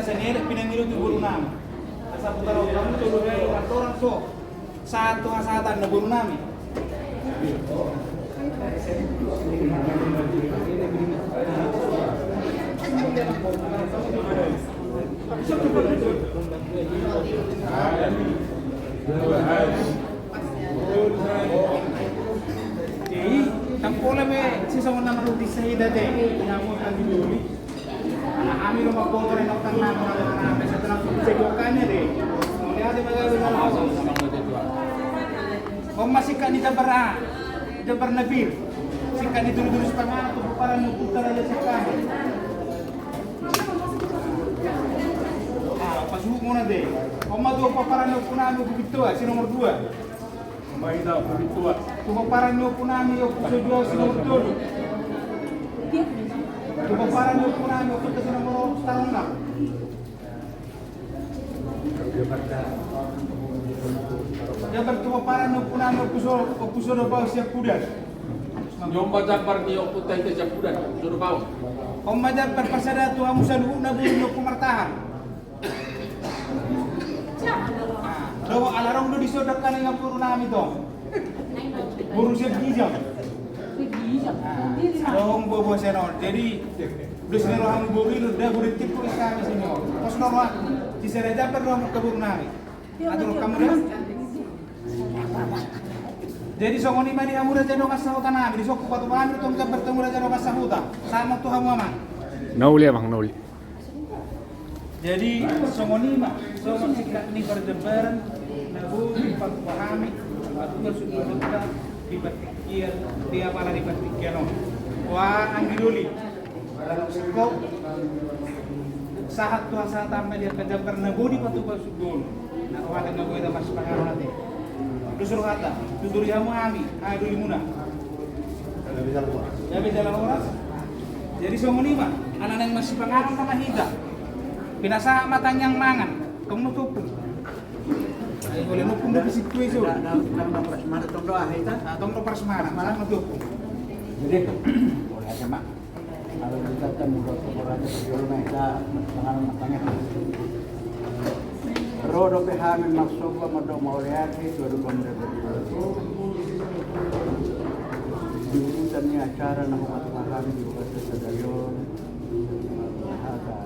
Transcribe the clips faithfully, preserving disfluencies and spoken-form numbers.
Sani elek pinangido tu boru nami. Asa putar otak tu boru nami, empat orang so. Satu hasatan na boru nami. Jadi, tangkola be sisa nama roti sahida te. Nyamuk kan dulu. Hami do mamboto renok tangan, setelah itu jokana de. Mauliate ma gabe. On ma singkat ni jambar a, jambar na pir. Singkat ni turu-turu sipanganon tu pomparan ni ompunta Raja Singkat. Ah, pasuhut muna de. On ma tu pomparan ni ompunami Ompu Pintoa, si nomor dua. Baik dah, Ompu Pintoa. Tu pomparan ni ompunami Ompu Sojua si nomor tolu. Tu pomparan ni ompunami Ompunta si nomor tarongga. Jambar tu pomparan ni ompunami Ompu So-, Ompu Sodo Paus Siakudan. Jomba jambar ni ompunta hita Siakudan, Sodo Paus. On ma jambar pasada tu hamu saluhutna boru ni Ompu Martahan. Dohot ala rong do dison dangkaning boru nami tong. Boru sian Gijang. Adong bobo sian on. Jadi dos ni rohamu boru i do da boru tipu i kami sini on. Pos do roha. Sisada jambar rohamu ke boru nami. Atur kamu da. Jadi songon i ma di hamu raja dongan sahuta nami, dison hupatupa hami tong jambar tu hamu raja dongan sahuta. Sama tu hamu amang. Na uli amang, na uli. Jadi songon i ma, songon singkat ni parjambaran na boi hupatupa hami, hupatupa suhut hita di partingkian, di apala di partingkian on. Wah, anggi doli. Sahat tu hasahatan ma di angka jambar na boi dipatupa suhut on. Na rohana na boi na marsipanganon ate. Dos rohanta, tuturi hamu hami, aha doli muna. Gabe jala horas. Jadi songon i ma, ala naeng marsipanganon nama hita. Pinasahat ma tangiang mangan, tong do topung. Ai, holan ompung do pisik tu iso. Tong do prasmanan, tong do aha hita? Ah, tong do prasmanan, tong do topung. Jadi, boleh aja, Mak. Kalau kita kan udah ke Boraja, ke Jolo, nah, kita tangan matanya. Ro dope hami marsomba mandok mauliate tu adopan dapot. Di urutan ni acara na hupatupa hami di urutan sadarion. Hata.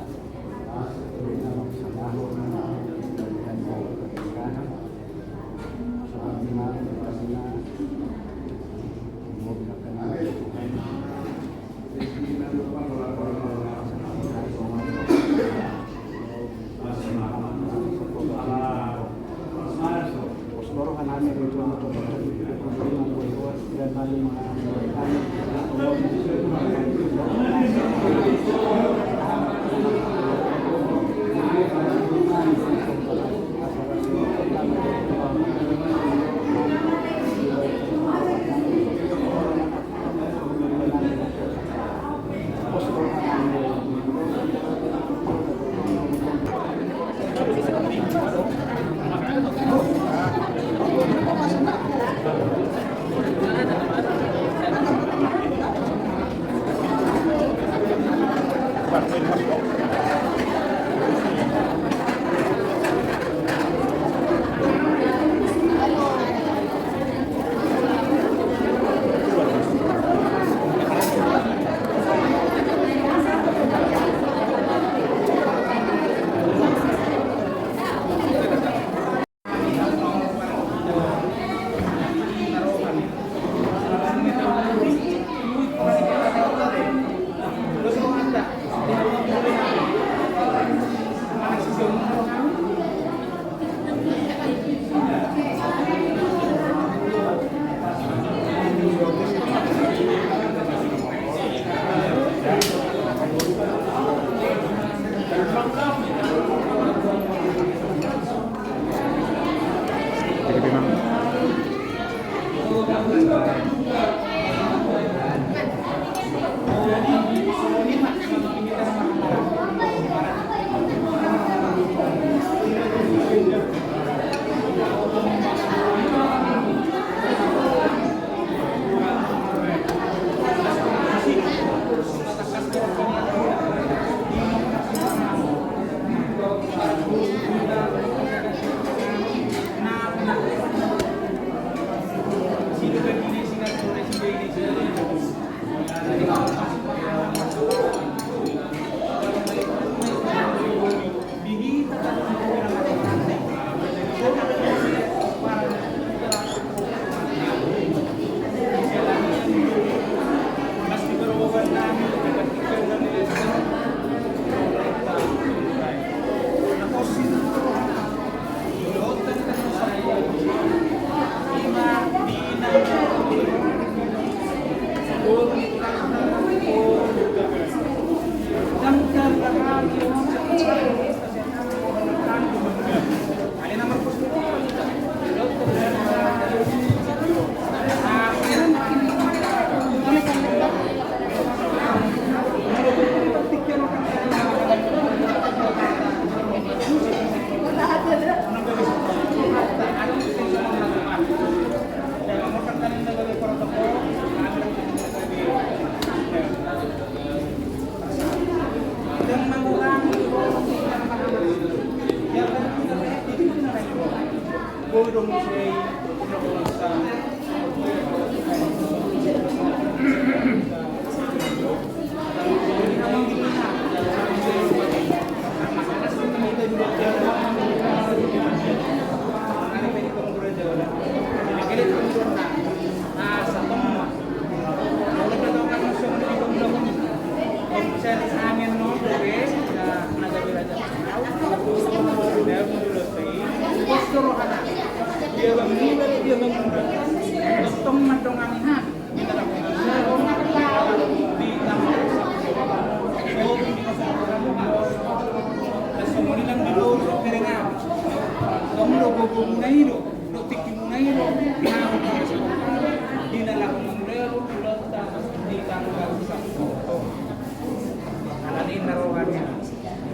Alani na rohana.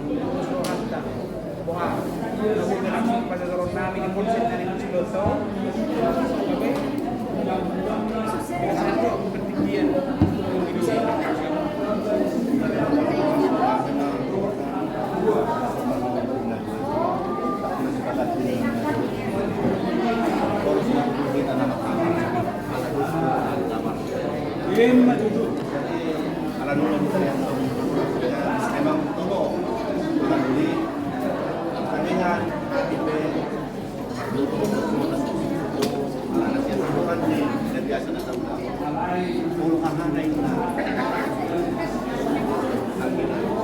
Terus rohanta. Boha. Lagu dalam pasasaron nami di konsen dari Musuloto. Oke. Dengan satu pertinggian. Ima tutu. Ala nunga di tarian tong. Ya, memang tong. Ala nuli. Kami kan, kita. Ala nasi yang bukan di, tidak biasa datang. Kalau hana itu, nah. Alhamdulillah.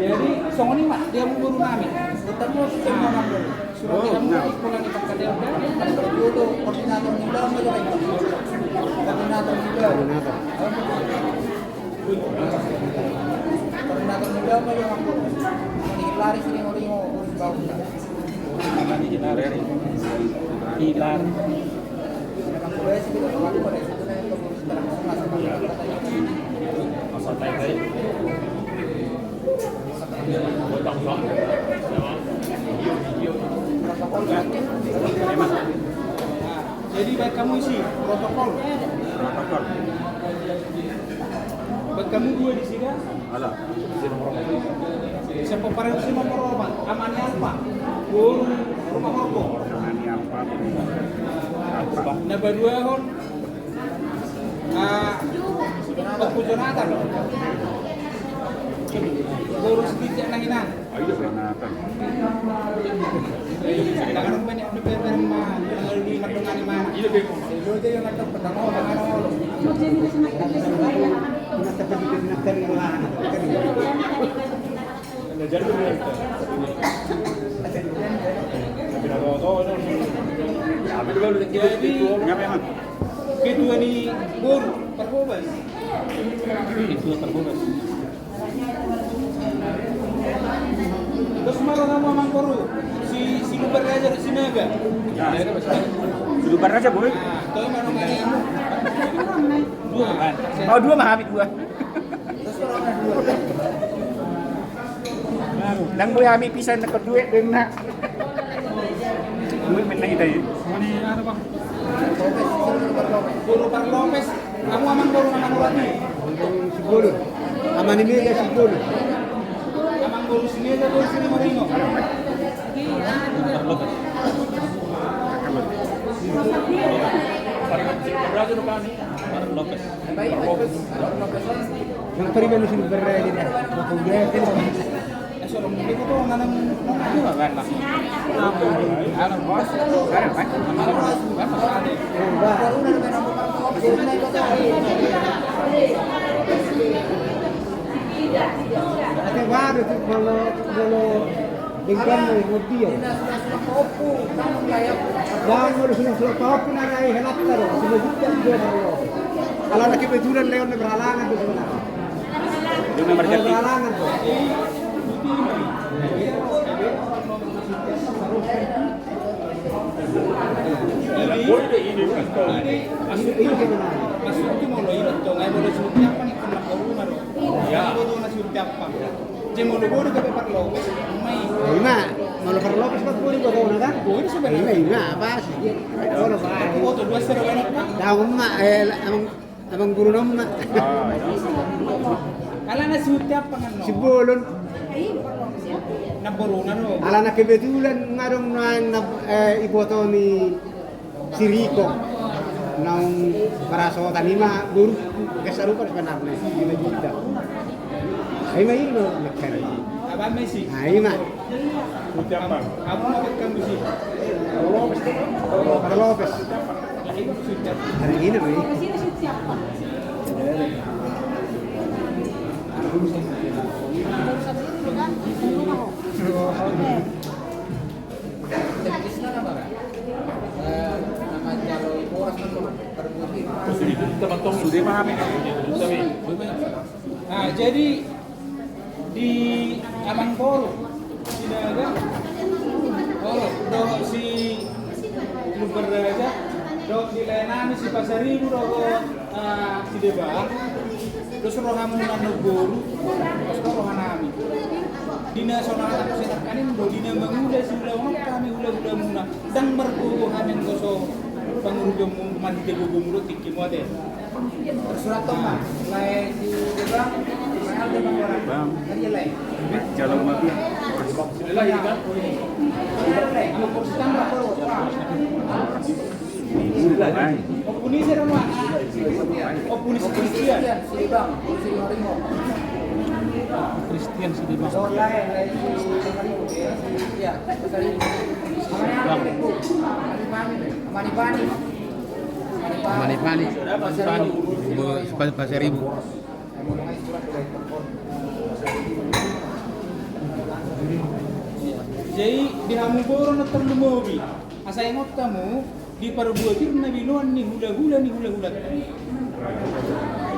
Jadi songon i ma dia guru nami. Tetap mau. Surat yang mulai pulang di Pangkal Dewata, koordinator muda apa ya? Koordinator muda. Koordinator muda apa ya? Ini lari sini, mau, mau urus bau. Hilang. Masa tai tai. Gotong gotong. Emang. Jadi baen hamu isi protokol. Protokol. Baen hamu dua di sini. Ala. Siapa pareho si nomor opat? Amani Alpa. Boru Rumah Horbo. Amani Alpa. Alpa. Na paduahon. Ah, Ompu Jonatan. Boru Siti Nahina. Ayo, Jonatan. Jadi, ketua ni boru Parbobas. Ketua Parbobas. Terus malah nama Amang Boru, si, si Lumban Raja di Sinaga. Ya. Si Lumban Raja, boy. Nah, tahu mana mana yang dua, kan? Oh, dua mah, hami dua. Nang boy hami pisan na kedua, dan nak. Dua menang kita ya. Boru Parlopes. Hamu amang boru na manurati? Simbolon. Amang ni Mega Simbolon. Amang boru si Mega boru Sirimaringo. Lopes. Yang terima di sini berada di. Ate baru tu kalau, kalau bengkan mau dia. Bang, kalau sudah sudah tahu kena rai helak taruh, sudah juga dia taruh. Kalau lagi betulan Leon berhalangan tu sebenarnya. Dia memang berhalangan tu. Ima, molo parlopes kan boi botona kan? Ima, ima, apa sih? Daun ma, eh, emang Amang boru nama. Ala na si Huti apa kan? Simbolon. Ala na kebetulan ngadong na, na, eh, iboto ni si Riko. Naung parasotan ima boru kesarupa sebenarnya. Ima kita. Ima ima. Apa mesi? Ima. Huti apa? Apa mau ketemu sih? Parlopes. Hari ini, Bro. Sudah paham ya? Nah, jadi di Amang Boru, Sinaga, oh, dohot si Lumban Raja, dohot di lae nami si Pasaribu, dohot, eh, si Deba, dos rohamuna na boru, dos roha nami. Di na songon hata sinangkaning do, di na mangula siulaon hami hula-hulamuna, ndang margogo hami anggo so pangurupion muna, marhite gogomu do tingkimu ate. Tersurat tong ma, lae si Deba, lae Alde Bang Orang. Bang. Kan dia lae. Jalo ma dia. Lae, lae, lae. Anu, kursi tambah. Lae. Ompuni si Roma. Ompuni si Kristian. Si Bang, si Marimo. Kristian si Bang. Oh, lae, lae. Iya, Bang. Manipani. Manipani. Manipani. Pasaribu. Jadi di hamu boru na tarlumobi, asa ingot hamu, di parbuatirna biloan ni hula-hula ni hula-hula.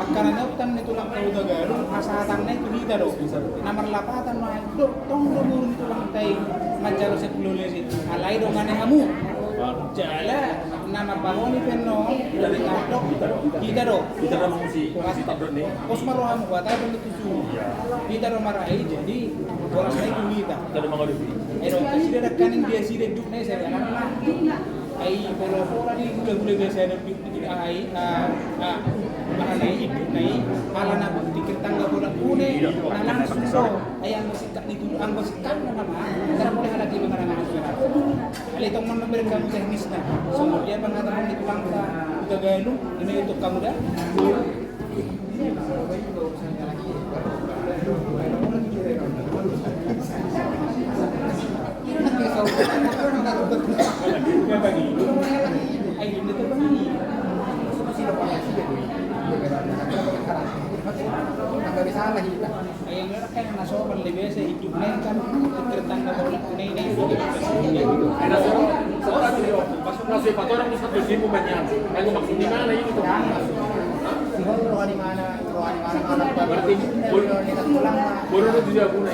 Angka na niontang ni tulang Hutagalung, asa hatangna i tu hita do. Na marlapatan ma i, do, tong do boru ni tulangta i manjalo sian Pulo Lese. Alai dongani hamu. Jala na mambahoni pe annon, hita do. Hita do. Pos ma rohamu, huhatahon do tutu. Hita do marai, jadi boras na i tu hita. Edo, nasida dangkaning dia sida duk na i, sai anakna. Ai pola-pola ni hula-hula biasa ada di, di, ai, ah, ah, bahan ai, induk nai, ala na bukti kertangga bola kune, na langsung so, ai anggo sikak ni tudu, anggo sikak na nama, antara mulai ada di mana na. Ale tong mana bereng kamu teknisna, semua dia mengatakan di tulang ta, udah galu, ini untuk kamu dah. Ai, na so palle biasa hidup nai kan, kertangga bola kune nai. Ai, na so, so, so, so, patorang tu satu simu banyak. Ai, maksudnya mana ini tuh? Berarti boru, boru itu juga guna.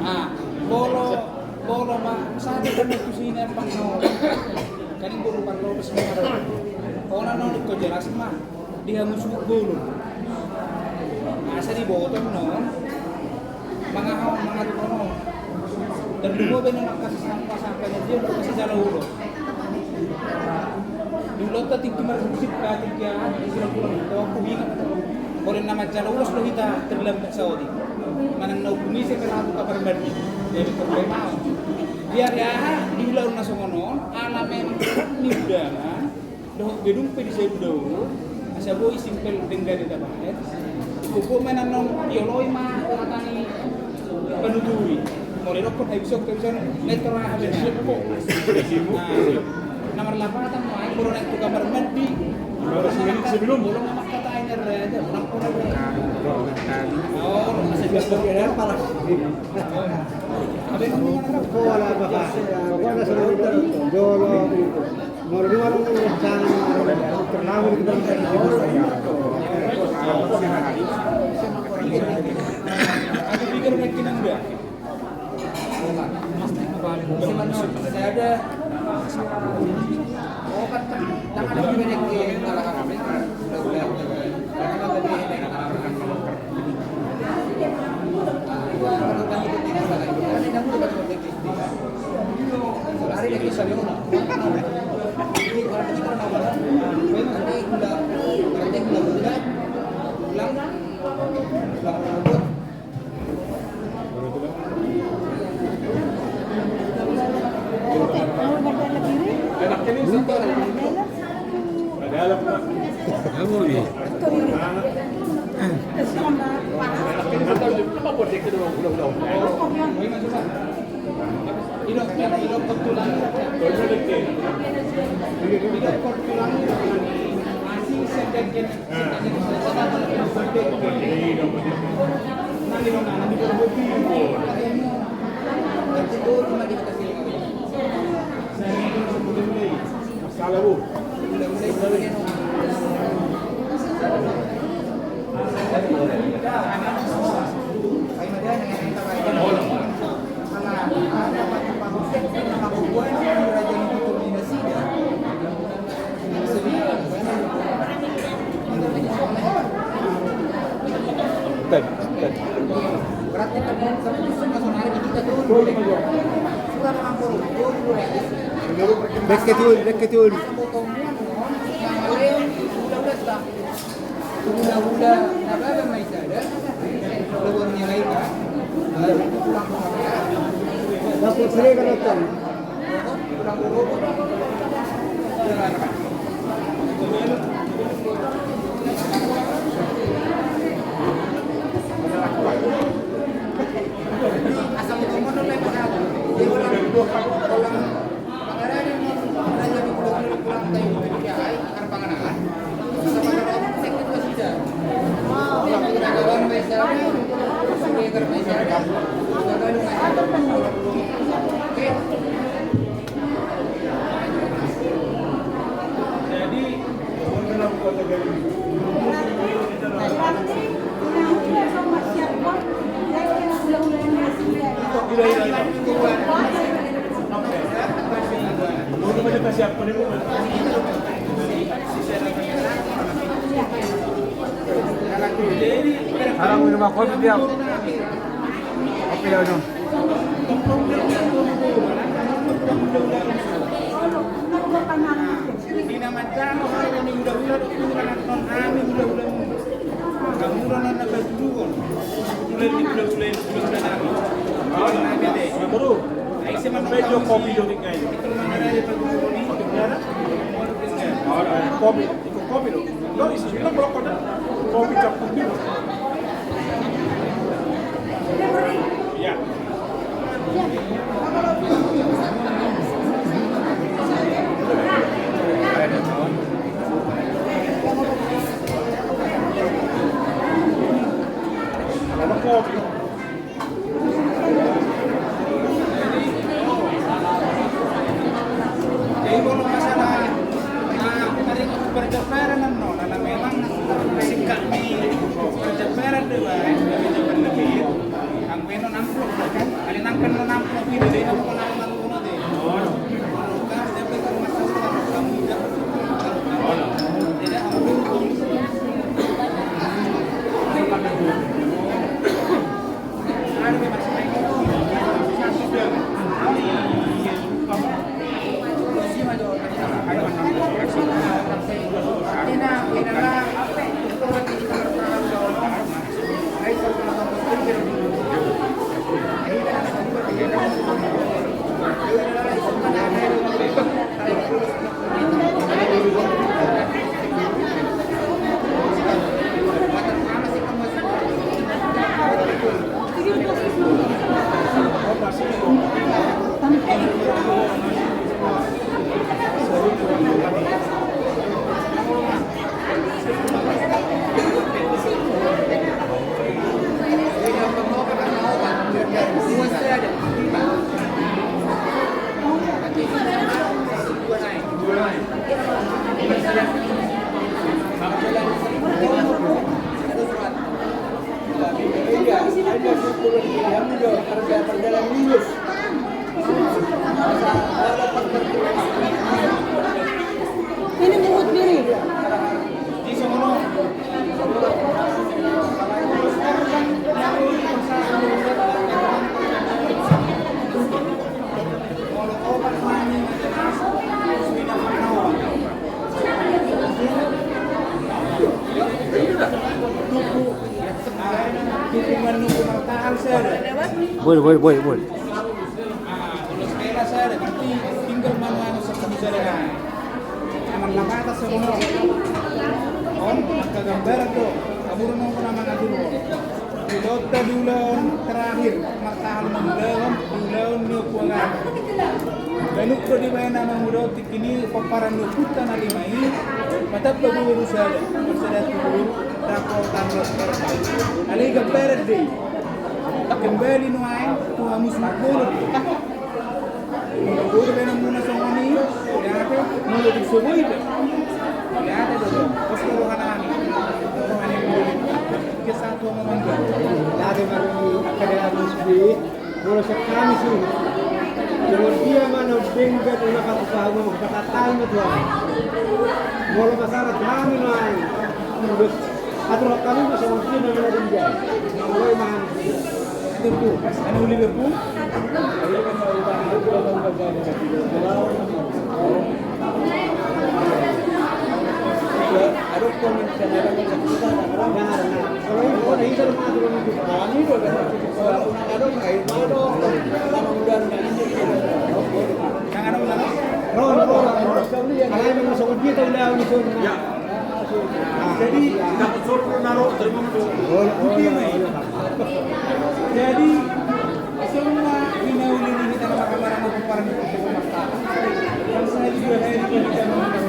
Ah, bolo, bolo ma, sate kan tu sini apa no? Kan ini bolo parlo bes ma. Ona no ko jelas ma. Di hamu suhut bolon. Asa diboto non. Mangaha on, mangaha on. Dan dua bena mangkasi sampah, sampah na dia mangkasi jala ulos. Di ulos ta tingki marhusip ka tingki aha, di silang pulang to, aku ingat. Kalau nama jala ulos lo hita terlambat saudi. Manang na hukum isi kena aku kabar mandi. Jadi problema. Dia dia di ulos na songon on, ala memang ni udah. Dohot gedung pe di saluda on, asa boi simpel denggan i tabahen. Hukum ma na nong dioloi ma hata ni panuturi. Molo didokkon habis on, habis on, nai tor aha bena. Nah, na marlapatan ma, ai molo naik tu kamar mandi. Sebelum, sebelum. Molo na mangkatai na raja, orang pola. Oh, asa biasa. Pola, bapak. Pola, sebelum. Jolo. Bekke tuli, bekke tuli. Hula-hula na baba ma i sada. Hula-hula ni alai ma. Dapot sini kan nonton. Asal mau ngomong dong, Pak. Dia ulang, ulang. Jadi, Arang minum kopi dia. Kopi dia, Jon. Kopi dia. Kopi. Kopi do. Lo isi bilang kalau kau kopi campur dulu. Iya. Ada kopi. Jadi kalau masalah, ah, tadi perjemperan, no, karena memang singkat ni perjemperan deh, Bang. Perjemperan lebih. Anggo i non amplop, kan? Ada nangkan non amplop ini, dia nang kena nang kena deh. Kalau kan, dia pegang masalah, kamu tidak. Tidak, amplop. Ini mungut diri. Boleh, boleh, boleh, boleh. Ah, ulos hela sada, berarti tinggal manu anu sepuluh sada kan. Anak lapatan sebenarnya. On, angka gambaran do. Kamu renung kena mangatur on. Di lota di ulaon terakhir, martahan mangulaon, di ulaon ni Ompu Agama. Ganup do dibaen na mangulaon tingki ni pomparan ni ompunta na lima i, matamba boru sada, sada tu boru, rap tano. Alai gambaran do i. Kembali nuaeng tu hamu suhut bolon. Molo boru baenanmuna songon i, mauliate, molo dung so boi pe, mauliate do, pos do roha nami. Roha nami. Ke satu ngomong do. Lade marumi, angka dalan musbi. Molo sian hami suhut, songon dia ma na denggan na patupaon, molo patatal ma tu hami. Molo masalah hami nuaeng, atur hami ma songon dia ma na denggan. Molo i ma hami suhut. Atur tu, ana uli be, Ompu. Jadi, jadi, semua hinauli ni hita na marhaha-maranggi, pomparan ni Ompu Agama. Yang saya juga hari ini kita mengundang.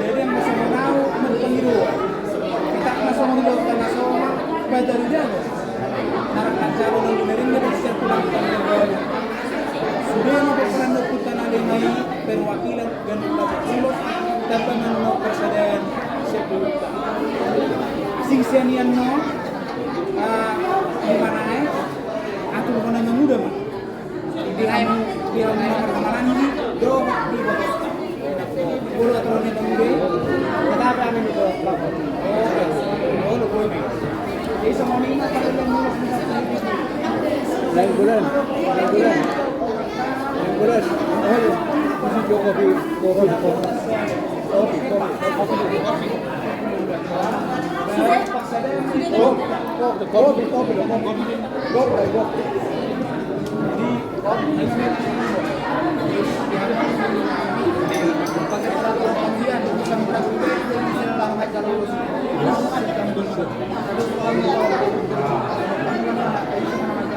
Jadi, yang masih menau, mentengiru. Kita masih mengiru, kita masih mengiru. Baca di dalam. Narang acara lalu merindah di setiap tulang kita. Sudah mau pomparan ni Ompunta na lima i, perwakilan ganup ulos, tamba manang parsadaan sepuluh. Asing sian i annon, ah, di mana, eh? Atur hona manguda ma. Di mana, eh?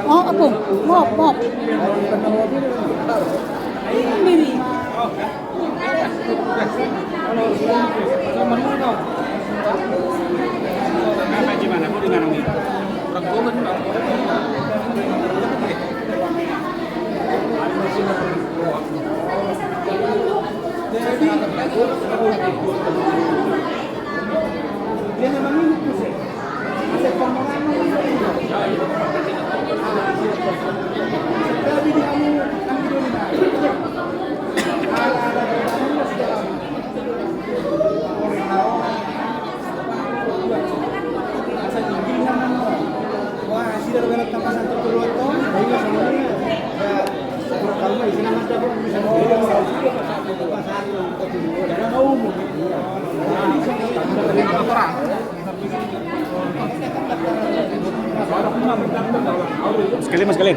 Oh, apa? Mop, mop. Ini. Sekali, Mas, sekali.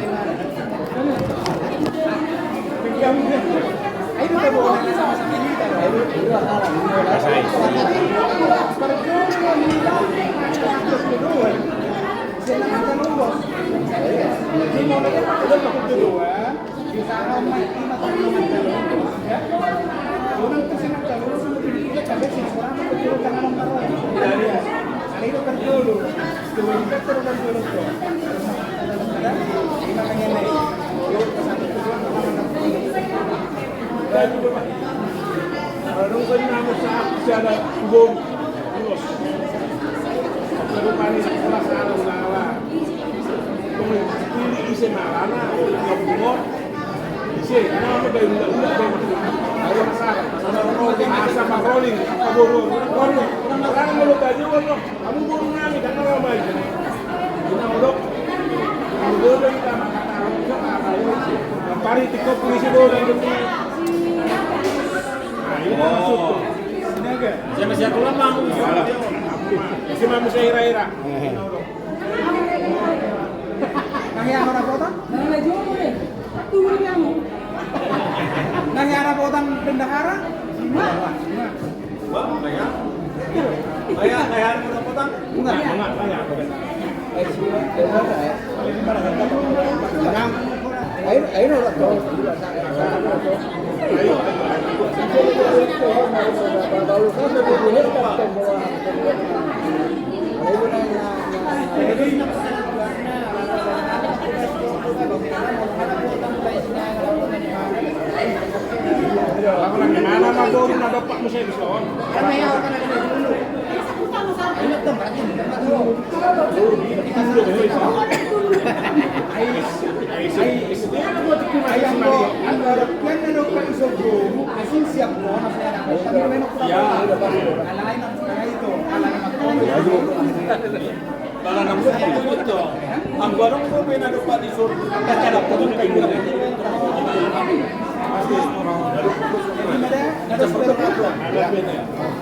Siapa, siapa, Bang? Siapa bisa ira-ira? Nang hea harapotan? Nang hea harapotan? Nang hea harapotan bendahara? Nang hea harapotan? Bala na musu tu, anggo adong dope na dompak di sor, angka cara potong kayu.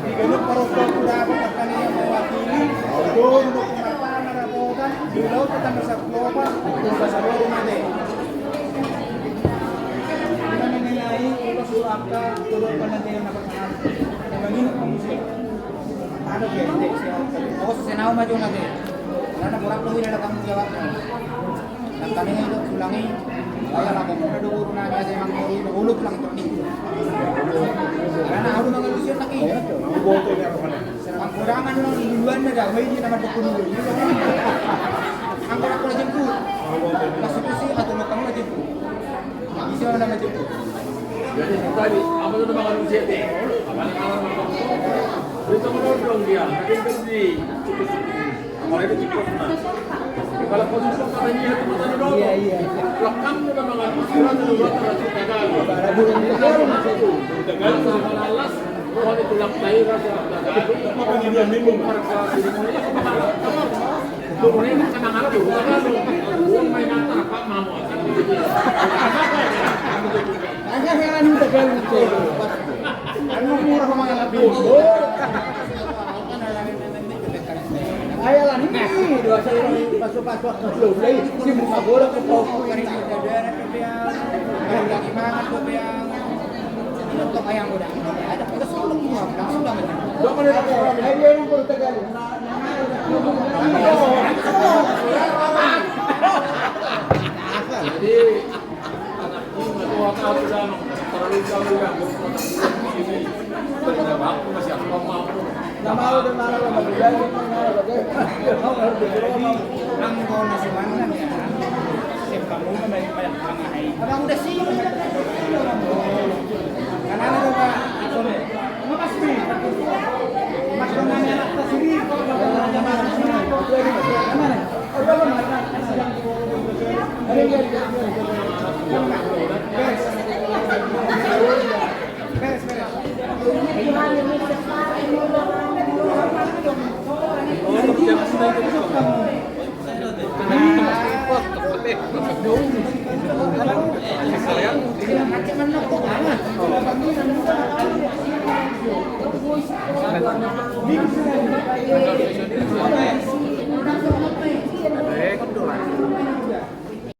Di ganup parokkoku dapot angka na mewakili, dohot di laut tetangga Saplopa, Saplopa mate. Ina mengenai ulos tu angka dohot panantian na pasangan. Manginum komisi. Anu dia, dia, dia. Oh, senau maju nanti. Karena borak tuh dia datang jawab. Nang kami nang dok sulangi. Ayo lah, kamu ada guru nanya aja, emang guru, guru pulang itu. Karena aku nang lusian lagi. Aku boto ini apa mana? Angkurangan nang duluan ada, wah, ini nama dokter dulu. Angkut aku aja jemput. Masuk ke sini atau mau kamu aja jemput. Jadi, tadi, apa tu nama manusia teh? Apa nama? Dia sama dong dia, tapi kan di cukup-cukup. Apalagi di cukup, nah. Ai ala ni i do, asa i pasu-pasu angka ulaula i, si muka bola, ku pau ku i. Jadi,